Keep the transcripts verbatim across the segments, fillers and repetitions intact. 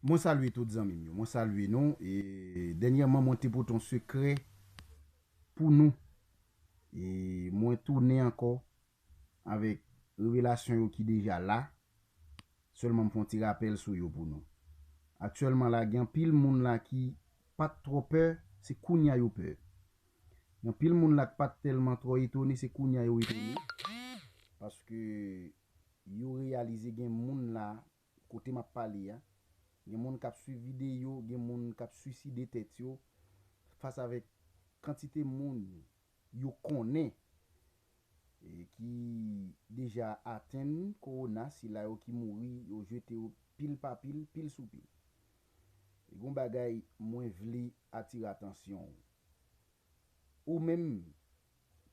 Mwen salye tout zanmi m yo. Mwen salye nou. E dènyèman, mwen te pote yon sekrè pou nou. E mwen tounen ankò avèk revelasyon yo ki deja la. Sèlman m fè yon ti rapèl sou yo pou nou. Aktyèlman la, gen anpil moun la ki pa t twò pè, se kounya yo pè. Gen anpil moun la ki pa t tèlman twò etone, se kounya yo etone. Paske yo reyalize gen moun la, kote m ap pale a, gen moun k ap swiv videyo, gen moun k ap swiside tèt yo fas avèk kantite moun yo konnen e ki deja atenn kowona, sila yo ki mouri, yo jete yo pil pa pil, pil sou pil. E gon bagay mwen vle atire atansyon w. Ou menm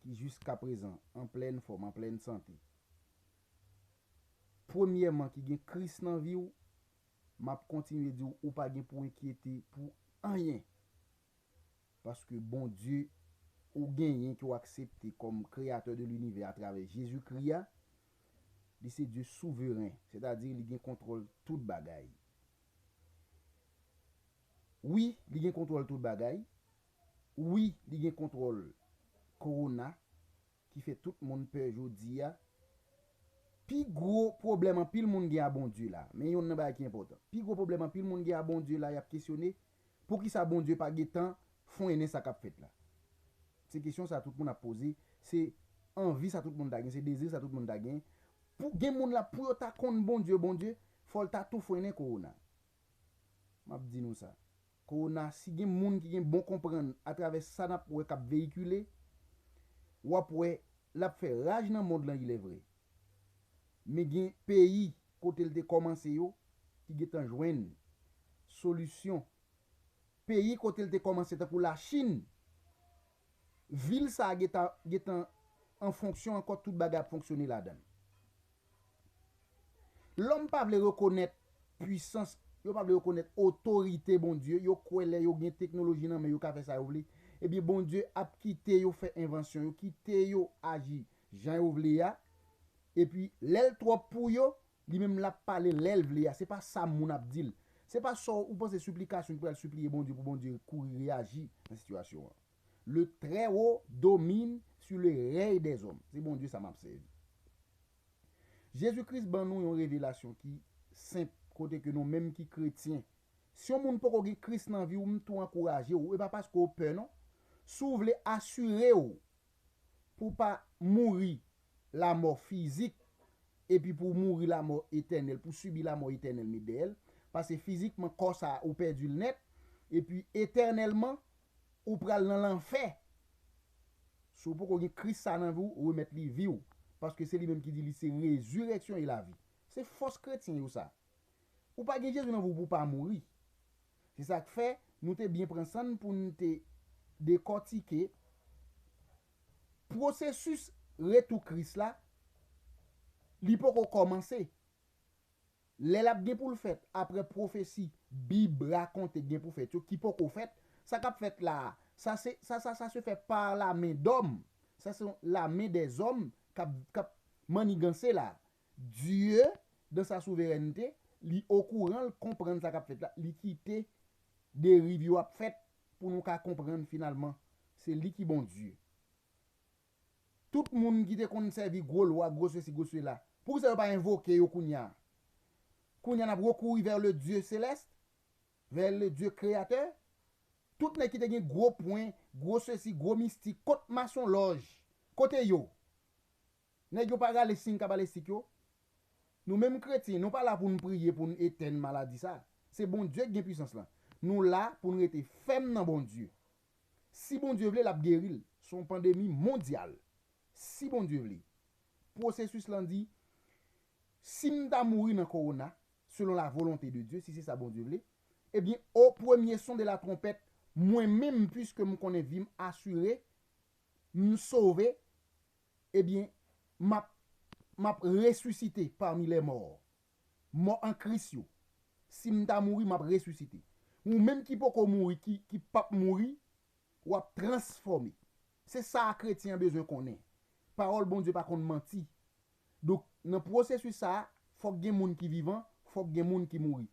ki jiskaprezan an plèn fòm, an plèn sante, premyèman ki gen Kris nan vi w, m ap kontinye di w, ou pa gen pou enkyete pou anyen. Paske Bondye ou genyen, ke w aksepte kòm kreyatè de linivè atravè Jezikri a, li se Dye souveren, sètadi li gen kontwòl tout bagay. Wi, li gen kontwòl tout bagay. Wi, li gen kontwòl kowona ki fè tout moun pè jodi a. Pi gwo pwoblèm anpil moun gen a Bondye la, men yonn nan bagay ki enpòtan. Pi gwo pwoblèm anpil moun gen a Bondye la, y ap kesyone, poukisa Bondye pa gentan frennen sa k ap fèt la? Se kesyon sa tout moun ap poze, se anvi sa tout moun ta gen, se dezi sa tout moun ta gen. Pou gen moun la, pou yo ta konn Bondye, Bondye, fò l ta tou frennen kowona. M ap di nou sa. Kowona, si gen moun ki gen bon konprann atravè sa n ap wè k ap veyikile, w ap wè l ap fè raj nan mond lan, ilèvre. Men gen peyi kote l te kòmanse yo ki gentan jwenn solisyon. Peyi kote l te kòmanse, tankou Lachin, vil sa a gentan, gentan an fonksyon ankò, tout bagay ap fonksyone ladan l. Lòm pa vle rekonèt pwisans, yo pa vle rekonèt otorite Bondye, yo kwè lè yo gen teknoloji nan men yo ka fè sa yo vle. Ebyen, Bondye ap kite yo fè envansyon yo, kite yo aji jan yo vle a. Epi, lè l twòp pou yo, li menm l ap pale lè l vle a. Se pa sa moun ap di l. Se pa sa w, ou panse siplikasyon ki pral sipliye Bondye pou Bondye kouri reyaji nan sitiyasyon an. Le Très Haut domine sur le règne des hommes. Se Bondye sa m ap sèvi. Jezi Kris ban nou yon revelasyon ki senp, kote ke nou menm ki kretyen, si yon moun poko gen Kris nan vi w, m tou ankouraje w, e pa paske w pè non. Si w vle asire w pou w pa mouri lamò fizik, epi pou w mouri lamò etènèl, pou w sibi lamò etènèl met dèyè l, paske fizikman kò sa a ou pèdi l nèt, epi etènèlman ou pral nan lanfè. Si w poko gen Kris sa nan vi w, remèt li vi w, paske se li menm ki di li se rezirèksyon e lavi. Se fòs kretyen yo sa. Ou pa gen Jezi nan vi w pou w pa mouri. Se sa k fè nou te byen pran san n pou n te dekòtike pwosesis retou Kris la, li poko kòmanse. Lè l ap gen pou l fèt, apre pwofesi Bib rakonte gen pou fèt yo, ki poko fèt, sa k ap fèt la a, sa se, sa, sa, ça se fait par la main d'homme. Sa se la main des hommes k ap, k ap manniganse la. Dye, dans sa souveraineté, li okouran, l konprann sa k ap fèt la, li kite deriv yo ap fèt pou nou ka konprann finalman se li ki Bondye. Tout moun ki te konn sèvi gwo lwa, gwo sesi, gwo sela, poukisa yo pa envoke yo kounye a? Kounye a n ap rekouri vers le Dieu céleste, vers le Dieu créateur. Tout nèg ki te gen gwo pwen, gwo sesi, gwo mistik, kot masonlòj? Kote yo? Nèg yo pa rale siy kabalestik yo? Nou menm kretyen, nou pa la pou n priye pou n etèn maladi sa. Se Bondye ki gen pwisans lan. Nou la pou n rete fèm nan Bondye. Si Bondye vle, l ap geri l. Se yon pandemi mondyal. Si Bondye vle. Pwosesis lan di, si m ta mouri nan kowona, selon la volonte de Dye, si se sa Bondye vle, ebyen, o premye son de la tronpèt, mwen menm, piske m konnen vi m asire, m sove, ebyen, m ap, m ap resisite parmi les morts. Mò an Kris yo. Si m ta mouri, m ap resisite. Ou menm ki poko mouri, ki, ki p ap mouri, w ap transfòme. Se sa a kretyen an bezwen konnen. Pawòl Bondye pa konn manti. Donk, nan pwosesis sa a, fòk gen moun ki vivan, fòk gen moun ki mouri.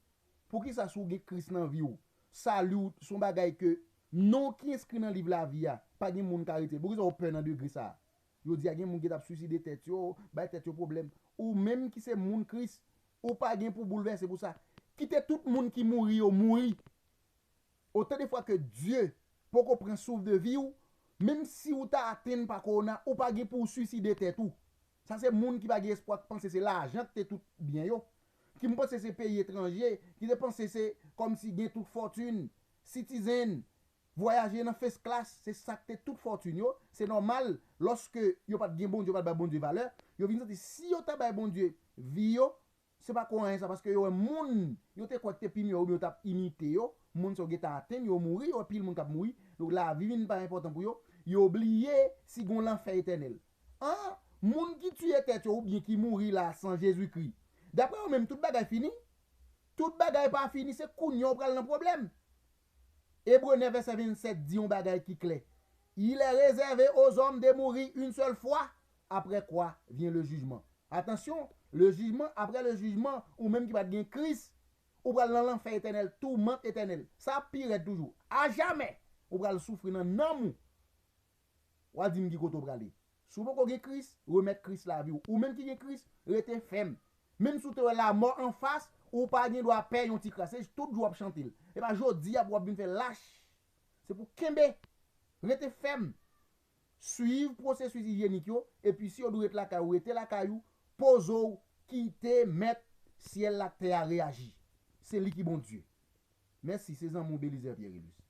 Poukisa si w gen Kris nan vi w, sali w se yon bagay ke non ki enskri nan liv lavi a, pa gen moun ka retire l? Poukisa w pè nan degre sa a? Jodi a gen moun ki t ap swiside tèt yo, bay tèt yo pwoblèm. Ou menm ki se moun Kris, ou pa gen pou boulvèse pou sa. Kite tout moun ki mouri yo mouri. Otan de fwa ke Dye poko pran souf de vi w, menm si w ta atenn pa kowona, ou pa gen pou w swiside tèt ou. Sa se moun ki pa gen espwa, ki panse se lajan ki te tout byen yo, ki panse se peyi etranje, ki te panse se kòmsi gen tout fòtin, citizen, vwayaje nan first class, se sa ki te tout fòtin yo. Se nòmal, lòske yo pa t gen Bondye, yo pa t bay Bondye valè, yo vin santi si yo ta bay Bondye vi yo, se pa ko anyen sa, paske yo wè moun yo te kwè ki te pi miyò oubyen yo t ap imite yo, moun sa yo gentan atenn, yo mouri, yo wè pil moun k ap mouri. Donk lavi vin pa enpòtan pou yo. Yo bliye si gen yon lanfè etènèl. An, moun ki tiye tèt yo oubyen ki mouri la san Jezikri, daprè yo menm, tout bagay fini? Tout bagay pa fini, se kounye a w pral nan pwoblèm. Ebre nèf vèsè vennsèt di yon bagay ki klè. Il est réservé aux hommes de mourir une seule fois, après quoi vient le jugement. Atansyon, le jugement, après le jugement, ou menm ki pa t gen Kris, ou pral nan lanfè etènèl, toumant etènèl. Sa ap pi rèd toujou. Ajamè, ou pral soufri nan nanm ou. W a di m ki kote w prale. Si w poko gen Kris, remèt Kris lavi w. Ou menm ki gen Kris, rete fèm. Menm si w te wè lamò anfas, ou pa gen dwa pè yon ti kras. Se tout jou w ap chante l. E pa jodi a pou w ap vin fè lach. Se pou kenbe. Rete fèm. Swiv pwosesis ijyenik yo. Epi si yo di w ret lakay ou, rete lakay ou. Poze w. Kite Mèt syèl la ak tè a reyaji. Se li ki Bondye. Mèsi, se zanmi w Belizaire Pierre Elis.